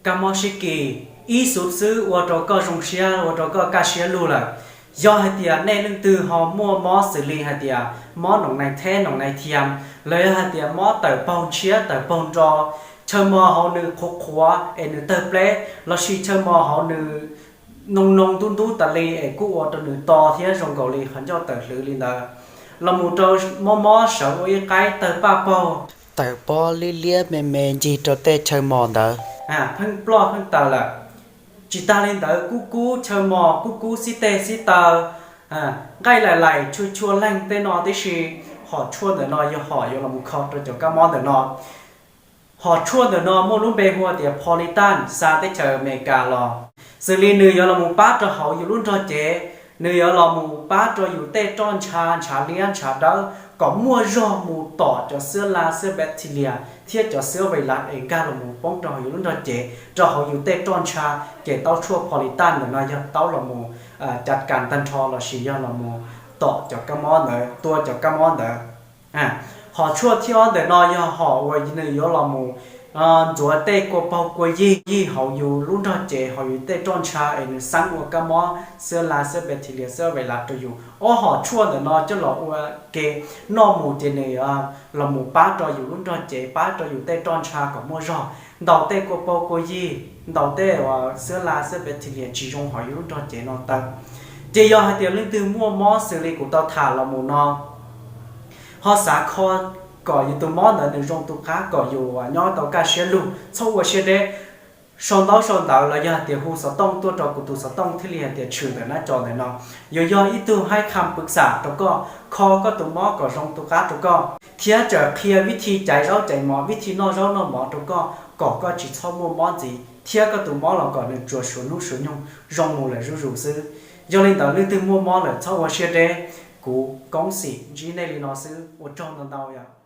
kab mob sib kis ib xuv xwb ua rau koj zoo siab, ua rau koj kaj siab lug lawm. Yog hais tias nej leej twg ho muaj mob xws li hais tias mob noom nais theb noom nais thiam, los yog hais tias mob tawm paug ntshiab tawm paug nro, chaw mos hauv nws qhuav qhuav es nws tawg pleb, lossis chaw mos hauv nws noo noo ntub ntub tas li es kuj ua rau nws to thiab zoo nkaus li qhov ncauj tawm hlwv li ntawd, los mus rau mob mob sawv ua ib qaib tawg paj paug, tawm pob liab liab me me ncig rau tej chaw mos ntawd, pheej ploj pheej tawg lawm. Tsis tas li ntawd, kub kub chaw mos, kub kub xib teg xib taw, nqaij laim laim tshua tshua leeg tej no tib si, hom tshuaj ntawm no yog hom yuav los mus kho rau cov kab mob ntawm no. Hom tshuaj ntawm no muaj lub npe hu tias Politan, xa teb chaws Amelikas los. Xws li nws yuav los mus pab rau hauv yus lub nrog cev, nws yuav los mus pab rau yus tej roj ntsha, ntshav liab ntshav dawb kom muaj zog mus tom cov xwb la xwb bacteria thiab cov xwb vais las es nkag los mus poob rau hauv yus lub nrog cev, rau hauv yus tej roj ntsha. Ces taub tshuaj Politan ntawm no yog taub los mus cav kas tag nrho lossis yog los mus tom cov kab mob ntawd, tua cov kab mob ntawd. Hom tshuaj thib ob ntawm no yog hom uas nws yuav los mus ntxuav tej kua paug kua yig yig hauv yus lub nrog cev, hauv yus tej roj ntsha es nws xeeb ua kab mob xwb la xwb bacteria xwb vais las rau yus. Ob hom tshuaj ntawm no coj los ua ke noj mus ces nws yuav los mus pab rau yus lub nrog cev, pab rau yus tej roj ntsha kom muaj zog, ntaus tej kua paug kua yig, ntaus tej uas xwb la xwb bacteria tsis zoo hauv yus lub nrog cev no tawg. Ces yog hais tias leej twg muaj mob xws li kuv tau tham los mus no, ho xav kho kom yus tus mob ntawd nws zoo tu qab kom yus nyob tau kaj siab lug, txhob ua siab deb. Sau ntaub sau ntawv los yog hais tias hu xov tooj tuaj rau kuv tus xov tooj thiaj li hais tias tshwm ntawm nab co ntawm no. Yuav yog ib tug haib kham pwv xam rau koj, kho koj tus mob kom zoo tu qab rau koj, thiab tseem qhia vib thi caiv zaub caiv mov, vib thi noj zaub noj mov rau koj kom koj tsis txhob muaj mob ntxiv thiab koj tus mob los kom nws tsuas suav hnub suav nyoog zoo mus lawm zuj zus xwb. Yog li ntawd leej twg muaj mob lawm txhob ua siab deb. Kuv Koob Xim ntsib nej li no xwb, ua tsaug ntau ntau yom.